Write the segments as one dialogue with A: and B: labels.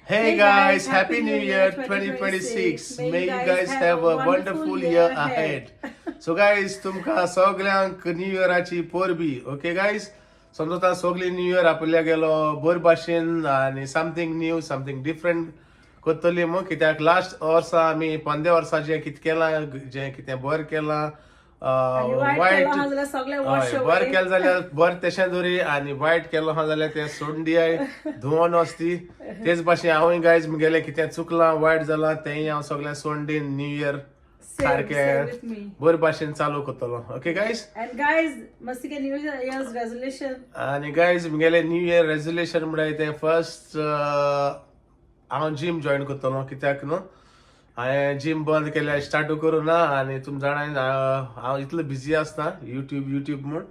A: Hey guys, Happy New Year 2026. May you guys have a wonderful year ahead. So guys, तुमका सगळ्यांक new इयराची परबी. Okay guys, समजता सगळी new year आपल्या गेलो बरे भाशेन आनी समथींग न्यू, समथींग डिफरंट करतली मग, कित्याक लास्ट वर्सा आमी 15 वर्सां जें कितें केलां, जें कितें बरें केलां,
B: आनी वायट
A: वायट
B: केलो आहा जाल्यार सगळें wash
A: हय,
B: away.
A: बरें केलें जाल्यार बरें तशें दवरी आनी वायट केलो आहा जाल्यार तें सोडून दियाय, धुवन वचती. तेच भाशेन हांवूय गायज मुगेलें कितें चुकलां, वायट जालां, तेंय हांव सगळें सोडून दीन. न्यू इयर
B: Same,
A: सारकें
B: same with me.
A: बरे भाशेन चालू करतलो. Okay guys.
B: And guys, must get New Year's resolution.
A: आनी गायज, मुगेलें न्यू इयर रेजोल्युशन म्हळ्यार तें फर्स्ट हांव जीम जॉयन करतलो, कित्याक न्हू हांवें जीम बंद केल्यार स्टार्टू करूं ना. आनी तुमी जाणा हांव इतलो बिजी आसता, युट्यूब युट्यूब म्हूण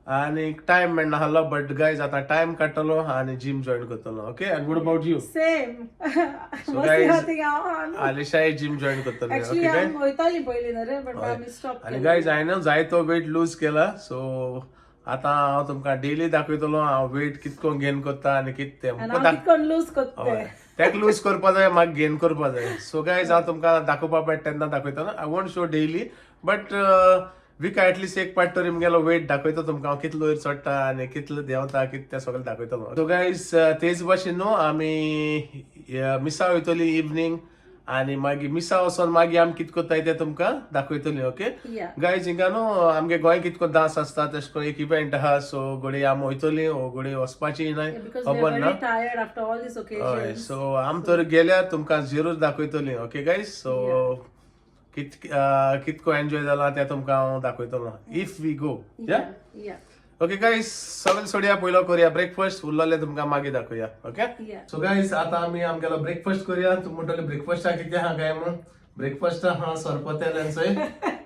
A: आनी टायम मेळना आहलो. बट गायज, आतां टायम काडटलो आनी जीम जॉयन करतलो. Okay, and what about you?
B: Same.
A: So
B: must
A: guys,
B: think हांव
A: आलिशाय जीम जॉयन करतले.
B: Actually
A: okay guys.
B: हांव वयताली पयलीं न्हू रे, बट आमी स्टॉप.
A: आनी गायज, हांवें न्हू जायतो वेट लूज केला. सो आतां हांव तुमकां डेली दाखयतलो हांव वेट कितको गेन करता आनी कितें तें.
B: आनी हांव कितकोन लूज करता.
A: हय, तेका लूज करपा जाय, म्हाका गेन करपा जाय. सो गायज, हांव तुमकां दाखोवपा पडटा तेन्ना दाखयतलो. I won't show daily, but विका एटलिस्ट एक पाट तरी मुगेलो वेट दाखयता तुमकां, हांव कितलो वयर चडटा आनी कितलो देंवता, कितें तें सगळें दाखयतलो. सो गायज, तेच भाशेन न्हू आमी मिसा वयतली इवनींग आनी मागीर मिसा वचोन मागीर आमी कितें करताय तें तुमकां दाखयतली. ओके.
B: या.
A: गायज, हिंगा न्हू आमगे गोंय कितको दास आसता, तशें करून एक इव्हेंट आहा. सो घडये आमी वयतली ओ घडये वचपाची नाय,
B: because we
A: खबर
B: are
A: ना.
B: Very tired after all this
A: हय.
B: ओकेजन्स.
A: सो आम तर गेल्यार तुमकां जरूर दाखयतली. ओके गायज, सो कितको एन्जॉय जाला तें तुमकां हांव दाखयतलो if we go. या.
B: या.
A: ओके गायज, सगळें सोडया, पयलो करूया ब्रेकफास्ट, उरलेलें तुमकां मागीर दाखोवया. ओके.
B: या.
A: सो गायज, आतां आमी आमगेलो ब्रेकफास्ट करूया. तूं म्हणटले ब्रेकफास्टाक कितें आहा काय म्हूण. ब्रेकफास्ट आहा सोरपोतेल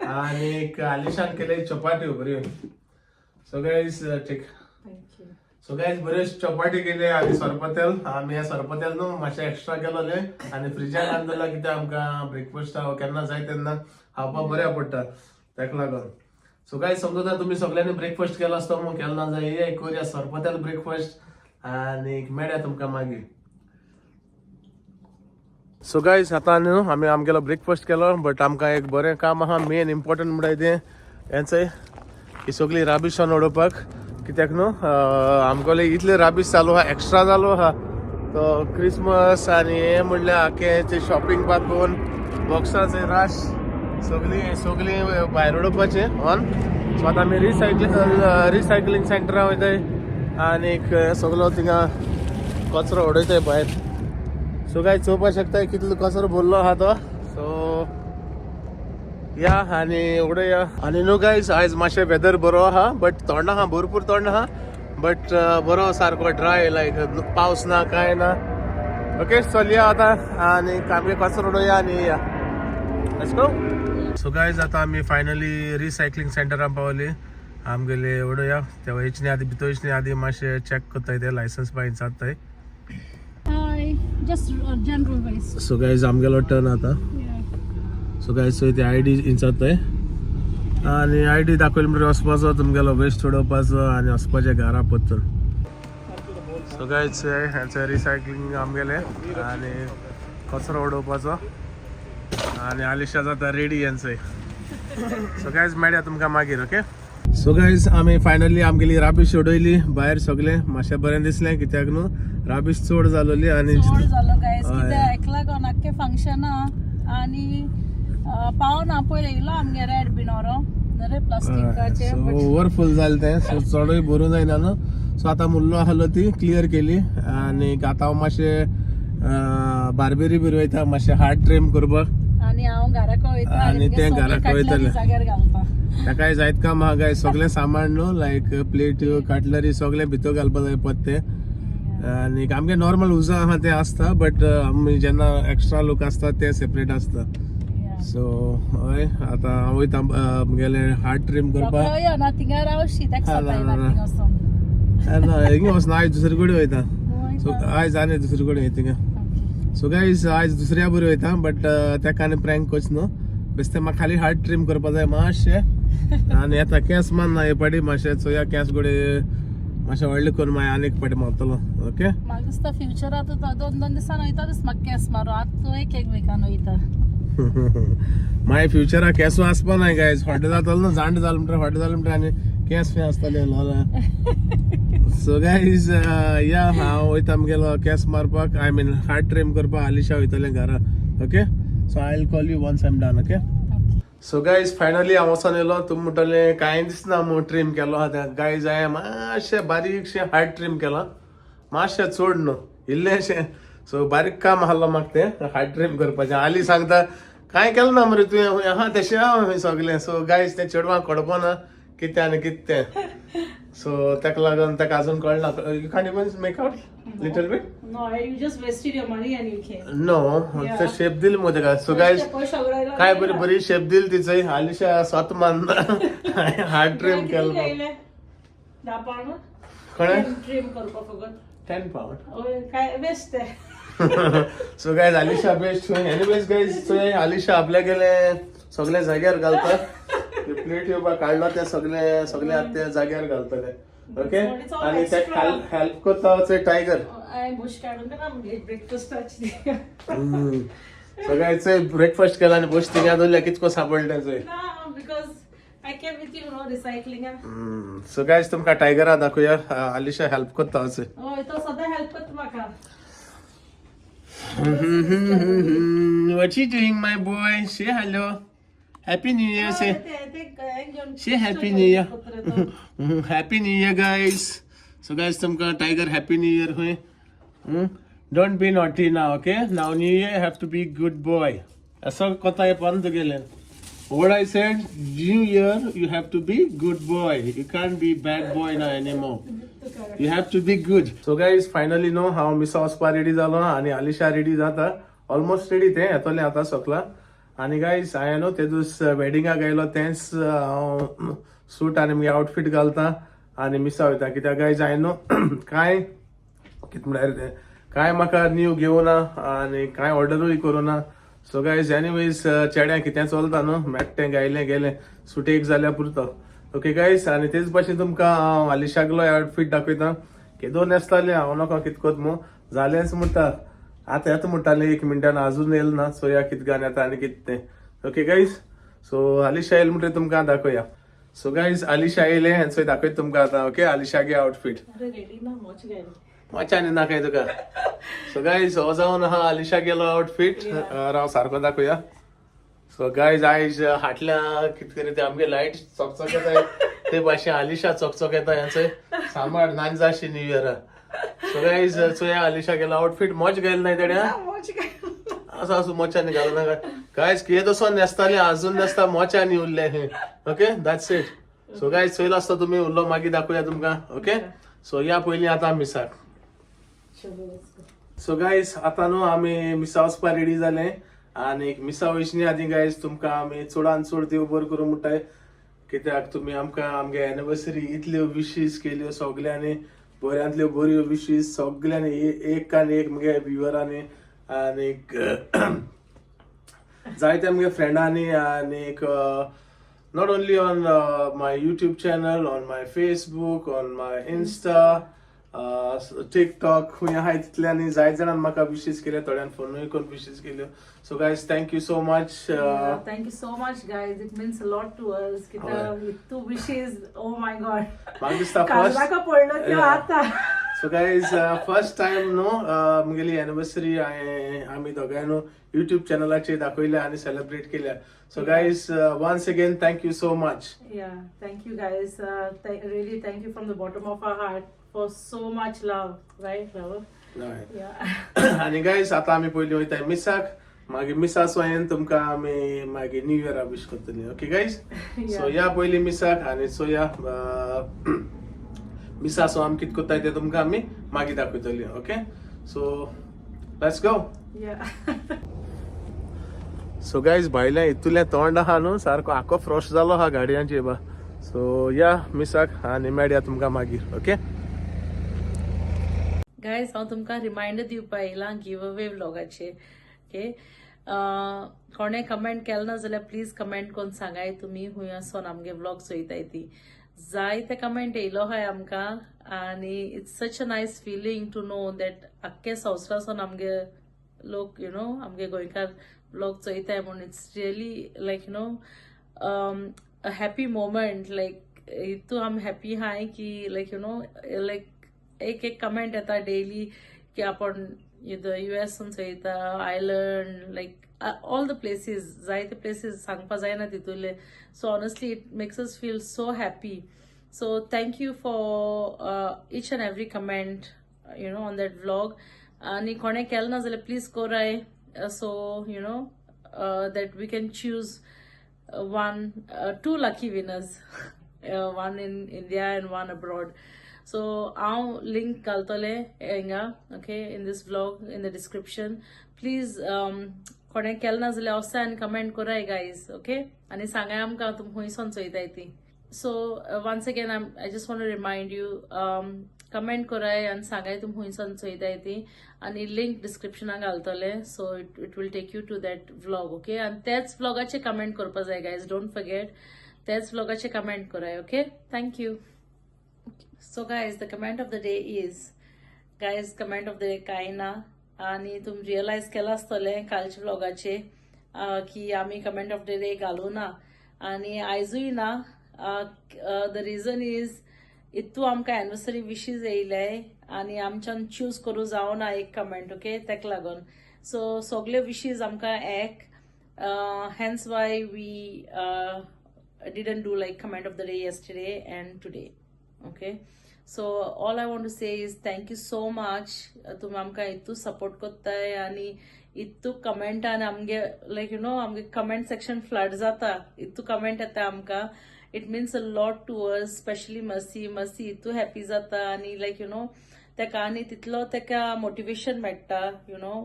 A: आनी आलिशान केले चपाट्यो बऱ्यो. सो गायज, ठीक.
B: Thank you.
A: So guys, बऱ्यो चपाटी केले आनी सोरपोतेल. आमी हे सोरपोतेल न्हू मातशें एक्स्ट्रा केलोले आनी फ्रिजान दवरला, कित्याक आमकां ब्रेकफास्ट केन्ना जाय तेन्ना खावपाक बऱ्याक पडटा, ताका लागून. सो गायज, समजता तुमी सगळ्यांनी ब्रेकफास्ट केलो आसतो म्हूण. केलो ना जाय, ये करूया सोरपोतेल ब्रेकफास्ट आनी मेळया तुमकां मागीर. सो गायज, आतां न्हू आमी आमगेलो ब्रेकफास्ट केलो, बट आमकां एक बरें काम आहा, मेन इम्पॉर्टंट म्हणल्यार तें हेंचय ही सगळी राबिशान उडोवपाक, कित्याक न्हू आमगेले इतले राबीश चालू आहा, एक्स्ट्रा जालो आहा. तो क्रिसमस आनी हें म्हणल्यार आख्खें ते शॉपिंग बाकून बॉक्साचे राश सगळी सगळी भायर उडोवपाचें ऑन. सो आतां आमी रिसायकलिंग सेंटरां वयताय आनीक सगलो थिंगा कचरो उडयताय भायर. सो काय चोवपाक शकता कितलो कचरो भरलो आहा तो. सो या आनी उडया. आनी न्हू गायज, आयज मातशें वेदर बरो आहा, बट थोंड आहा, भरपूर थोंड आहा, बट बरो सारको ड्राय, लायक पावस ना, कांय ना. ओके, चलया आतां आनी आमगे कचरो उडोवया आनी या. Let's go. So guys, आतां आमी फायनली रिसायकलिंग सेंटरान पावली. आमगेले उडोवया. ते वयचने आदी, भितर वयचने आदी मातशें चॅक करताय, ते लायसन्स बाय विचारताय.
B: Hi, just general waste.
A: So guys, आमगेलो टर्न आतां. सो गायज, सो ते I D विचारताय आनी I D दाखयली म्हणटकीर वचपाचो, तुमगेलो वेस्ट उडोवपाचो आनी वचपाचें घरा परतून. सो गायज, हेंचे रिसायकलिंग आमगेले आनी कचरो उडोवपाचो आनी आलिशा जाता रेडी यांचे. सो गायज, मेळया तुमकां मागीर. ओके. सो गायज, आमी फायनली आमगेली राबीश उडयली भायर सगळें. मातशें बरें दिसलें, कित्याक न्हू राबीश चड जालोली आनी
B: चड जालो गायज.
A: हय.
B: कित्याक हेका लागून आख्खें फंक्शन आनी पावना पयर येयलो आमगे रेड बीन व्हरो रे प्लास्टिकाचे.
A: सो ओवरफुल जालें तें, सो चडूय भरूं जायना न्हू. सो आतां मुल्लो आहलो, ती क्लियर केली आनी आतां हांव मातशें बार्बेरी बी वयता मातशें हार्ड ट्रीम करपाक.
B: आनी हांव घराक वयता.
A: आनी तें घराक वयतलें.
B: जाग्यार घालता.
A: ताकाय जायत काम आहा काय. सगळें सामान न्हू, लायक प्लेट, कटलरी सगळें भितर घालपा जाय पत्ते. आनी आमगे नॉर्मल उजा आहा तें आसता, बट आमी जेन्ना एक्स्ट्रा लोक आसता ते सेपरेट आसता. सो हय, आतां हांव वयता म्हगेलें हार्ड ट्रीम करपाक.
B: रोखडो यो ना, थिंगा रावशी ताका
A: हा, ना,
B: सतायना.
A: ना, ना.
B: थिंगा वचोन.
A: ना, हिंगा वचना, आयज दुसरे कडेन वयता. सो आयज आनी दुसरे कडेन वयता थिंगा. सो गायज, आयज दुसऱ्या बरी वयता, बट तेका आनी प्रँक करच न्हू. बेश्टे म्हाका खाली हार्ड ट्रीम करपा जाय मातशें आनी येता. केंस मानना हे पाटी, मातशें चोया, केंस गोडे मातशें व्हडलें करून मागीर आनीक फाटी मारतलो. ओके.
B: म्हाका दिसता फ्युचरात दोन दोन दिसान वयता दीस म्हाका केंस मारू. आतां तूं एक एक विकान वयता.
A: मागीर फ्युचराक केंस आसपा ना गायज. फाटलें जातलो न्हू, जाणटें जालें म्हणटा, फाटलें जालें म्हणटा आनी केंस खंय आसतले. सो गायज, या हांव वयता आमगेलो केंस मारपाक, I mean hard trim करपाक. आलिशा वयतलें घरा. Okay, so I will call you once I am done. Okay. So guys, finally हांव वचोन येयलो. तुमी म्हणटले कांय दिसना मू ट्रीम केलो आहा तें. गायज, हांवें मातशें बारीकशें हार्ड ट्रीम केलां, मातशें, चड न्हू, इल्लेंशें. सो बारीक काम आहलो म्हाका तें हार्ड ट्रीम करपाचें. आली सांगता, कांय केलें ना मरे तुवें, आहा तेशें आहा सगळें. सो गायज, तें चेडवांक कळपा ना कितें आनी कितें तें. सो ताका लागून ताका अजून कळना. You can even make out little bit.
B: No, you just wasted your money and you came.
A: No, ते शेप दिली मग ताका. सो गायज, काय बरी बरी शेप दिली तिचो. आलिशा स्वत मानना, हार्ड ट्रीम केलो.
B: 10 पावंड.
A: खणें?
B: ट्रीम करपा फकत.
A: 10 पावंड.
B: हय, काय वेस्ट ते.
A: So guys, Alisha best. Anyways guys, चोय, आलिशा आपल्या गेले सगळे जाग्यार घालता. ते प्लेट येवपाक काडलो, ते सगळे सगळे आतां ते जाग्यार घालतले. ओके, आणि ते हेल्प करता चोय टायगर.
B: हांवें बुश काडून ना मुगे ब्रेकफास्टाची.
A: सगळ्याचे ब्रेकफास्ट केला आणि बस थिंगा दवरल्या. कितको सापडलें चोय.
B: ना, because I came with you no recycling.
A: So guys, तुमकां टायगरा दाखोवया. आलिशा हेल्प करता अशें.
B: हय, तो सदां हेल्प करता म्हाका.
A: What you doing, my boy? Say hello. Happy New Year, say. Say Happy New Year. Happy New Year, guys. So, guys, तुमकां tiger Happy New Year हुंय. Don't be naughty now, okay? Now New Year, have to be good boy. असो कोता हे पण तुगेलें. What I said, New Year, you have to be good boy. You can't be bad boy now anymore. You have to be good. So guys, finally no, हांव मिसा वचपा ready जालो आनी आलिशा रेडी जाता. ऑलमोस्ट रेडी तें, येतलें आतां सकला. आनी गायज, हांवें न्हू ते दीस वेडिंगाक गेलो तेंच हांव सूट आनी मुगे आउटफीट घालता आनी मिसा वयता. कित्याक गायज, हांवें न्हू कांय, कितें म्हळ्यार तें, कांय म्हाका न्यू घेवना आनी कांय ऑर्डरूय करूना. सो गायज, एनिवेज, चेड्या कितें चलता न्हू, मेट्टें गायलें गेलें, सुट एक जाल्यार पुरतो. ओके गायज, आनी तेच भाशेन तुमकां हांव आलिशागलो आउटफीट दाखयता. केदो न्हेसतालें हांव नाका कितकोत मू जालेंच म्हणटा. आतां येता म्हणटालें एक मिनटान, अजून येयलें ना. चोया कितें गान येता आनी कितें तें. ओके गायज, सो आलिशा येयलें म्हणटकीर तुमकां दाखोवया. सो गायज, आलिशा येयलें, चोय, दाखयता तुमकां आतां. ओके, आलिशागे आउटफीट.
B: अरे, रेडी ना, मोच गेली.
A: मचानी ना काय तुका. सो गायज, हो जावन आहा आलिशा गेलो आउटफीट. राव, सारको दाखोवया. सो गायज, आयज हाटल्या कितें तरी ते आमगे लायट चकचक येता, ते भाशेन आलिशा चकचक येता. हेंचे सांबाळ नानजाशी न्यू इयरा. सो गायज, चोया आलिशा गेलो आउटफीट. मोज गेले नाही तेड्या.
B: मोच गेली.
A: असं असं मोच्यानी घालू नाका. गायज, कितें तसो न्हेसताले, अजून न्हेसता, मोच्यानी उरले हे. Okay, that's it. So guys, चोयला आसता तुमी उरलो, मागीर दाखोवया तुमकां. ओके, सो या पयलीं आतां मिसाक.
B: चलो, let's go.
A: So guys, आतां न्हू आमी मिसा वचपा रेडी जाले आनी मिसा वयचीं आदीं गायज, तुमकां आमी चडान चड देव बरो करूं म्हणटाय, कित्याक तुमी आमकां आमगे एनिवर्सरी इतल्यो विशीस केल्यो सगल्यांनी, बऱ्यांतल्यो बऱ्यो विशीस सगल्यांनी, एक आनी एक मुगे व्युवरांनी आनीक जायते मुगे फ्रेंडांनी आनीक not only on my YouTube channel, on my Facebook, on my Insta, TikTok, खंय आहाय तितल्यांनी जायते जाणांनी म्हाका विशीस केले, थोड्यान फोनूय करून विशीस केल्यो. So guys, thank you so much.
B: Yeah, thank you so much, guys. It means a lot to us.
A: हय.
B: तू wishes, oh my God.
A: म्हाका दिसता फर्स्ट
B: काळजाक पडलो त्यो आता.
A: सो गायज, फर्स्ट टायम न्हू म्हगेली एनिवर्सरी हांवें आमी दोगांय न्हू युट्यूब चॅनलाचेर दाखयल्या आनी सेलिब्रेट केल्या. So guys, once again, thank you so much.
B: Yeah, thank you guys. Really, thank you from the bottom of our heart for so much love, right, love? Yeah.
A: आनी guys, आतां आमी पयलीं वयता मिसाक, मागीर मिसा सोयन तुमकां आमी मागीर न्यू इयरा विश करतली. ओके गायज, सो या पयलीं मिसाक आनी चोया मिसा सो आमी कितें करताय तें तुमकां आमी मागीर दाखयतली. Okay, so let's go.
B: Yeah.
A: So guys, भायल्या इतुलें तोंड आहा न्हू, सारको आखो फ्रोश जालो आहा गाडयांचे बा. सो या मिसाक आनी मेळया तुमकां मागीर. ओके.
B: गायज, हांव तुमकां रिमायंडर दिवपा येयलां गिव अवे व्लॉगाचेर. ओके, कोणें कमेंट केलें ना जाल्यार प्लीज कमेंट करून सांगाय तुमी खूंय आसोन आमगे व्लॉग चोयताय ती. जायते कमेंट येयलो आहाय आमकां. आणि it's such a nice feeling to know that आख्खे संवसारासून आमगे लोक you know आमगे गोंयकार व्लॉग चोयताय म्हूण. It's really like a happy moment. Like इतू आमी हॅपी हाय की लायक you know लायक एक एक कमेंट येता डेली की आपण युएसून चोयता, island, like all the places, जायते प्लेसीस सांगपा जायना तितूले. So honestly, it makes us feel so happy. So thank you for each and every comment on that vlog. आनी कोणें केलें ना जाल्यार प्लीज कोराय, so that we can choose one two lucky winners, one in India and one abroad. So हांव link घालतलें हिंगा, okay, in this vlog, in the description. Please, कोणें केलें ना जाल्यार वचाय आनी कमेंट कराय गायज, ओके? आनी सांगाय आमकां तुमी खंयसून चोयताय ती. So once again, I just want to remind you, comment कराय आनी सांगाय तुमी खंयसून चोयताय ती आनी लिंक डिस्क्रिप्शनाक घालतले, so it will take you to that vlog, okay? आनी त्याच व्लॉगाचे कमेंट करपा जाय गायज, don't forget, त्याच व्लॉगाचे कमेंट कराय, okay? Thank you. So guys, the comment of the day is, guys, comment of the day कांय ना. आनी तुमी रियलायज केलां आसतलें कालच्या व्लॉगाचे की आमी कमेंट ऑफ the day घालूं ना आनी आयजूय ना. The reason is इतू आमकां एनिवर्सरी विशीज येयले आनी आमच्यान चूज करूं जावना एक कमेंट, ओके? तेका लागून सो सगळे विशीज आमकां एक, hence why we didn't do like comment of the day yesterday and today, okay? So all I want to say is thank you so much. तुमी आमकां इतू सपोर्ट करताय आनी इतू कमेंटान आमगे लायक you know आमगे कमेंट सेक्शन फ्लड जाता, इतू comment येता आमकां. It means a lot to us, specially मसी. मसी इतू हॅपी जाता आनी लायक you know तेका आनी तितलो तेका मोटिवेशन मेळटा you know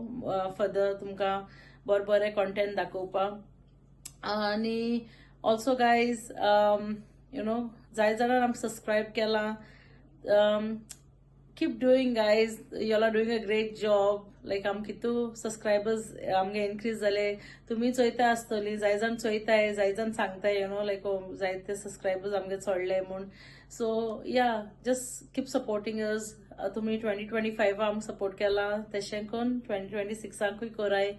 B: further तुमकां बरें बरें कॉन्टेंट दाखोवपाक. आनी ऑल्सो गायज, you know जाय जाणां आमी सबस्क्रायब केलां, keep doing, guys. You are doing a great job. Like आमकां कितू सबस्क्रायबर्स आमगे इनक्रीज जाले, तुमी चोयता आसतली, जाय जाण चोयताय, जाय जाण सांगताय you know लायक जायते सबस्क्रायबर्स आमगे चोडले म्हूण. So yeah, just keep supporting us. तुमी 2025 आमकां सपोर्ट केला, तशें करून 2026आंकूय कराय.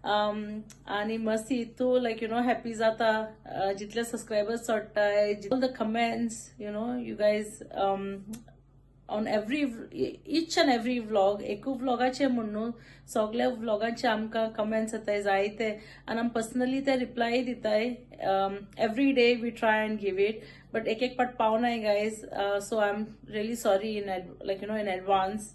B: आनी मस्ती इतू लायक you know happy जाता जितले subscribers चडटाय, all the comments you guys on every each and every vlog. एकू व्लॉगाचे म्हण न्हू, सगल्या व्लॉगाचे आमकां कमेंट्स येताय जायते आनी आमी पर्सनली ते रिप्लाय दिताय. Every day we try and give it, but एक एक पाट पावनाय guys. So I am really sorry in like in advance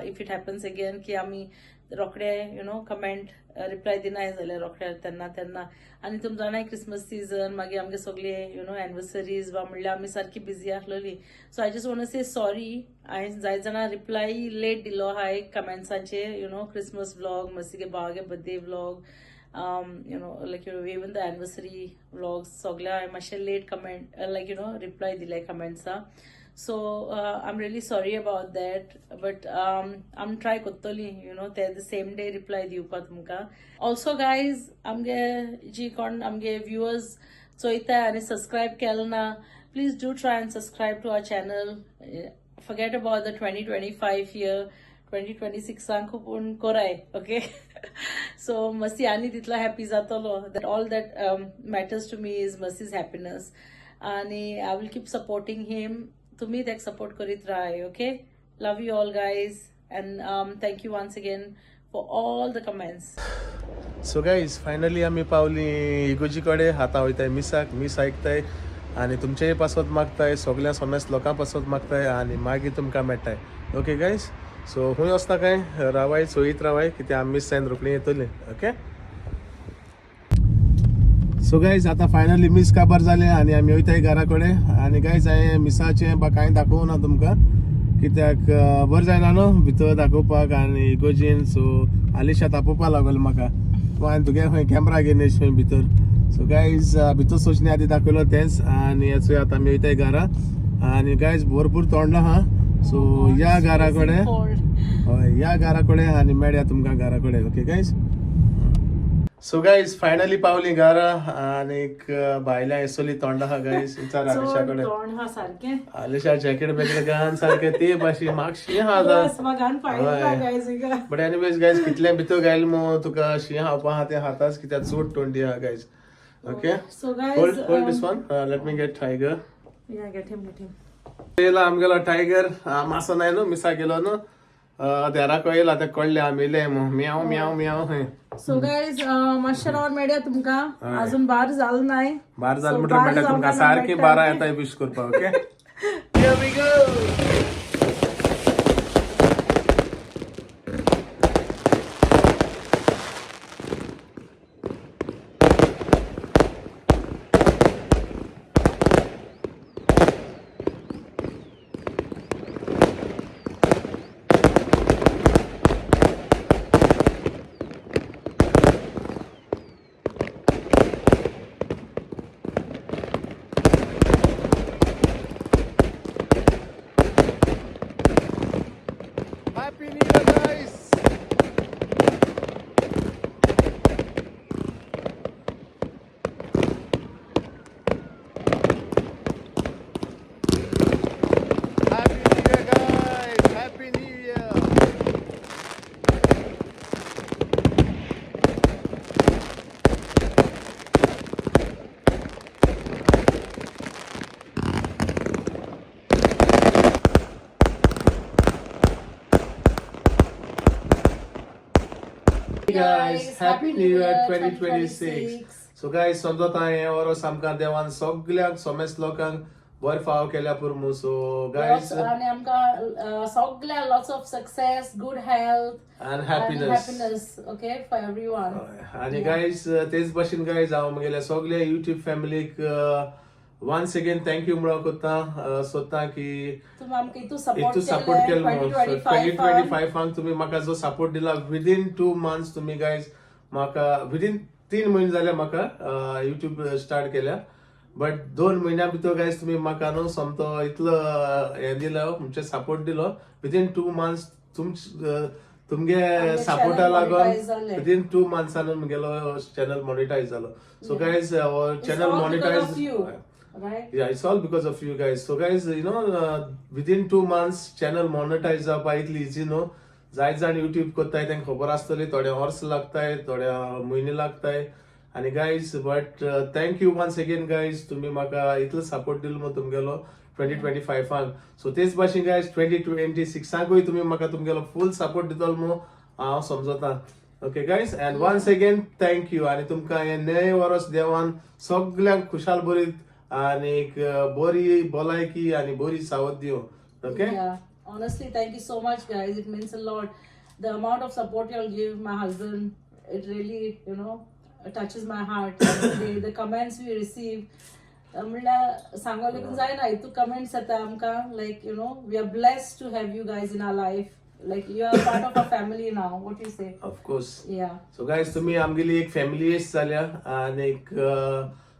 B: if it happens again की आमी रोखडे you know comment reply दिनाय जाल्यार रोखडे तेन्ना तेन्ना. आनी तुमी जाणाय, क्रिसमस सिजन, मागीर आमगे सगळे you know anniversaries वा म्हणल्यार आमी सारकी बिजी आसलेली. So I just want say sorry, हांवें जाय जाणां रिप्लाय लेट दिलो आहाय कमेंट्सांचेर, you know Christmas vlog, मस्तीगे भावागे birthday vlog, like even the anniversary vlogs, सगळे हांवें मातशें late comment like reply दिले कमेंट्सा. So I am really sorry about that, but आम ट्राय करतली you know ते the same day reply दिवपा तुमकां. ऑल्सो गायज, आमगे जी कोण आमगे व्युअर्स चोयताय आनी सबस्क्रायब केलें ना, please do try and subscribe to our channel. Forget about the 2025 year, 2026आंक पूण कोराय, ओके? सो मस्ती आनी तितलो हॅपी जातलो. That all that matters to me is Masi's happiness आनी I will keep supporting him. तुमी ताका सपोर्ट करीत राय, okay? Love you all, guys, and thank you once again for all the comments.
A: So guys, finally आमी पावली इगोजी कडेन. आतां वयताय मिसाक, मीस आयकताय आनी तुमचेय पासत मागताय, सगल्या समेस्त लोकां पासत मागताय आनी मागीर तुमकां मेळटाय. ओके गायज, सो खूंय वचना काय, रावाय, चोयत रावाय, कित्याक आमी मीस जायन रोखडी येतली. ओके, सो गायज, आतां फायनली मीस काबार जालें आनी आमी वयताय घरा कडेन. आनी गायज, हांवें मिसाचें बा कांय दाखोवना तुमकां, कित्याक बरें जायना न्हू भितर दाखोवपाक आनी इगोजीन. सो आलिशा तापोवपा लागलो म्हाका, तूं आनी तुगे खंय कॅमरा घेवन येयश खंय भितर. सो गायज, भितर सोचणे आदी दाखयलो तेंच. आनी चोय, आतां आमी वयताय घरा. आनी गायज, भरपूर थोंड आहा, सो या घरा कडेन. हय, या घरा कडेन आनी मेळया तुमकां घरा कडेन. Okay guys. So guys, finally पावली घरा आनीक भायल्या आसली तोंडा आहा गायज, विचार आलिशा कडेन.
B: तोंड हा सारकें.
A: आलिशा जॅकेट बेकेट घान सारकें ते भाशेन म्हाका शी आहा आतां.
B: बस म्हाका पाळिल्ला गायज हिंगा.
A: बट एनिवेज गायज, कितलें भितर गायल मो तुका शी खावपा आहा तें हाताच, कित्याक चड तोंडी आहा guys. Okay.
B: So guys,
A: Hold, hold this one. Let me get tiger.
B: Yeah, get him, get him.
A: येयला आमगेलो टायगर. मातसो नाय न्हू मिसा गेलो न्हू देराको येयला, ते कळ्ळें आमी येयले म्याव म्याव म्याव हें.
B: सो गायज, मातशें रावन मेळया तुमकां. अजून बार जालो नाय.
A: बार जालें
B: So,
A: म्हणटर
B: बार
A: मेळटा तुमकां.
B: जावपाक
A: सारकी
B: मेळटा.
A: 12 येता विश करपाक. Okay. Here we go. Happy New Year, guys! Happy New Year, guys! Happy New Year! Hey guys, Happy New Year 2026. So guys, समजता हें वर्स आमकां देवान सगल्यांक समेस्त लोकांक बरें फाव केल्या पुरमू. सो गायज,
B: आनी आमकां सगळ्या lots of success, good health
A: and happiness.
B: Happiness, okay, for everyone.
A: आनी गायज, तेच भशेन गायज, हांव म्हगेल्या सगल्या युट्यूब फॅमिलीक वन्स अगेन thank you म्हणूंक कोत्ता सोदता की
B: तुमी आमकां इतू सपोर्ट
A: इतू सपोर्ट
B: केले
A: केलो.
B: 2025.
A: 2025 तुमी म्हाका जो सपोर्ट दिला, विदीन 2 मंथ्स तुमी गायज म्हाका, विदीन 3 म्हयने जाले म्हाका युट्यूब स्टार्ट केल्या, बट 2 म्हयन्या भितर गायज तुमी म्हाका न्हू सोमतो इतलो हें दिलो, म्हणजे सपोर्ट दिलो. विदीन 2 मंथ्स तुमच तुमगे सपोर्टा
B: channel
A: लागून
B: monetize जालें.
A: विदीन 2 मंथ्सान म्हगेलो चॅनल मॉनिटायज जालो. So guys, channel
B: all because
A: monetize
B: of you, right?
A: Yeah, it's all because of you guys. So guys, within 2 months channel monetize जावपा इतली इजी न्हू. जायत जाण युट्यूब करताय तांकां खबर आसतली, थोडे वर्स लागताय, थोडे म्हयने लागताय. आनी guys, but thank you once again guys, तुमी म्हाका इतलो सपोर्ट दिलो मग तुमगेलो 2025. सो तेच भाशेन गायज, 2026कूय तुमी म्हाका तुमगेलो फूल सपोर्ट दितलो मग हांव समजता. Okay guys, and once again thank you. आनी तुमकां हें नवें वर्स देवान सगल्यांक खुशाल बरीत आनीक बरी भलायकी आनी बरी सावत दिवं. Okay.
B: Yeah, honestly, thank you so much, guys. It means a lot. The amount of support y'all give my husband, it really touches my heart. The comments we receive, म्हणल्यार सांगो लेगून जायना, इतू कमेंट्स येता आमकां, like we are blessed to have you guys in our life, like you are part of our family now. What you say?
A: Of course.
B: या.
A: So guys, तुमी आमगेली एक फॅमिली जाल्या आनीक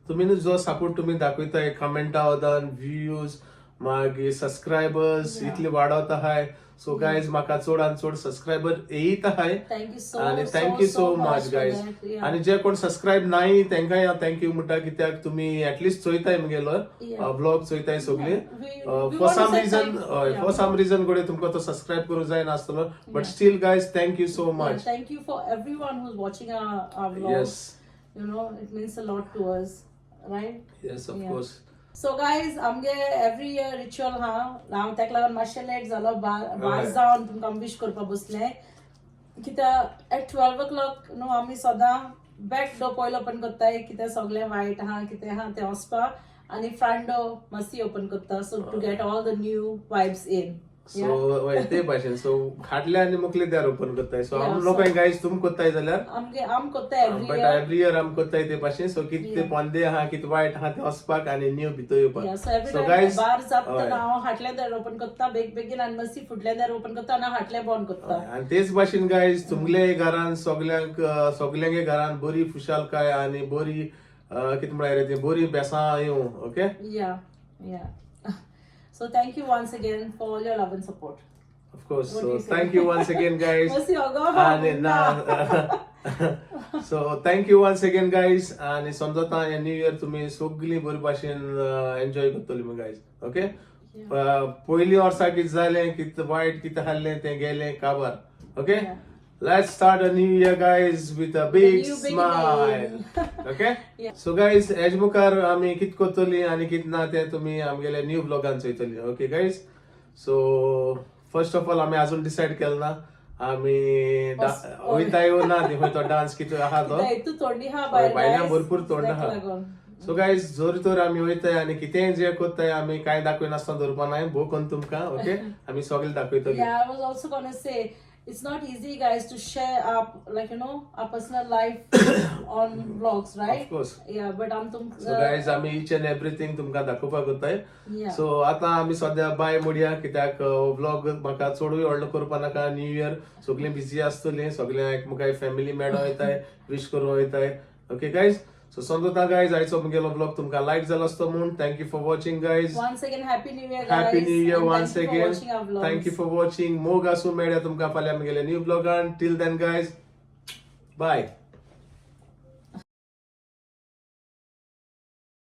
A: तुमी न्हू जो सपोर्ट तुमी दाखयताय, कमेंटा वतान, व्ह्यूज, मागीर सबस्क्रायबर्स इतले वाडत आहाय. सो गायज, म्हाका चड आनी चड सबस्क्रायबर येयत आहाय.
B: Thank you so
A: आणि thank you so much guys. आणि जे कोण सबस्क्राईब नाही तांकांय हांव thank you म्हणटा, कित्याक तुमी एटलिस्ट चोयताय म्हगेलो ब्लॉग चोयताय सगळे.
B: We
A: for
B: want to
A: some
B: say
A: reason for some reason घडये तुमकां तो सबस्क्राईब करूंक जायनासतलो, but still guys, thank you so much.
B: Thank you for everyone who's watching our vlogs. It means a lot to us, right?
A: Yes,
B: Yeah.
A: Of course.
B: So guys, आमगे every year ritual हा, हांव ताका लागून मातशें late जालो, bar
A: हय.
B: जावन तुमकां विश करपाक बसलें, कित्याक एट 12 ओ क्लॉक न्हू आमी सदां बॅक डोर पयलो ओपन करताय, कितें सगळें वायट आहा कितें आहा तें वचपाक, आनी फ्रंट डोर मातशी ओपन करता, so to get all the new vibes in.
A: So वय ते भाशेन, सो खाटले आनी मुखले दार ओपन करताय. सो आम
B: Yeah,
A: लोकांक गायज तुम करताय जाल्यार
B: आमगे आम करता every
A: but
B: year.
A: Every year आम करताय ते भाशेन. सो कितें ते पोंदे आहा, कितें वायट आहा ते वचपाक आनी न्यू भितर येवपाक.
B: So every
A: so
B: time
A: guys,
B: bar जाता तेन्ना हांव हाटलें दार ओपन करता बेग बेगीन आनी मातशी फुडलें दार ओपन करता आनी हाटलें बंद करता.
A: आणि तेच भाशेन गायज, तुमले घरान सगल्यांक सगल्यांगे घरान बरी खुशालकाय आनी बरी कितें म्हळ्यार रे ती बरी बेसां येवं. Okay.
B: Yeah. So thank you once again for all your love and support.
A: Of course.
B: What do
A: so
B: you say?
A: Thank you once again guys.
B: मातशी अगो
A: आनी ना So thank you once again guys. आनी समजता हें new year तुमी सगळीं बरे भाशेन एन्जॉय करतली मग गायज. ओके, पयलीं वर्सा कितें जालें, कितें वायट कितें आहलें तें गेलें काबार. Okay, let's start a new year guys with a big
B: new
A: smile. Okay, so guys, has मुखार आमी कितें करतली आनी कितें ना तें तुमी आमगेले new ब्लॉगान चोयतली. Okay guys, so first of all आमी अजून डिसायड केलें ना आमी वयताय ना ती खंय तो डान्स कितें आहा तो.
B: तूं तोंडी हा भायर.
A: भायल्यान
B: guys.
A: भरपूर तोंड
B: ताका
A: आहा.
B: लागून.
A: सो गायज, जोर तर आमी वयताय आनी कितेंय जे करताय आमी कांय दाखयनासतना दवरपा नाय भोव कोन्न तुमकां. ओके, आमी सगळें दाखयतली.
B: Yeah, I was also gonna say it's not easy, guys, to share our like our personal life on vlogs, right?
A: Of course.
B: Yeah, but I'm tum.
A: So guys, आमी इच एंड एवरीथींग तुमकां दाखोवपाक वताय.
B: Yeah.
A: So आतां आमी सद्या बाय म्हणया, कित्याक vlog म्हाका चडूय व्हडलो करपा नाका. न्यू इयर सगळीं बिजी आसतलीं, सगळीं एकमेकां फॅमिली मेळों वयताय, विश करूं वयताय. ओके गायज, सो समजता गायज, आयचो म्हगेलो व्लॉग तुमकां लायक जालो आसतो म्हूण. Thank you for watching guys.
B: Once again, happy New Year, guys.
A: Happy new year
B: and
A: once
B: thank you for
A: again.
B: watching our vlogs.
A: Thank you for watching. मोग आसूं, मेळया तुमकां फाल्यां म्हगेले new ब्लॉगान. Till then guys, bye.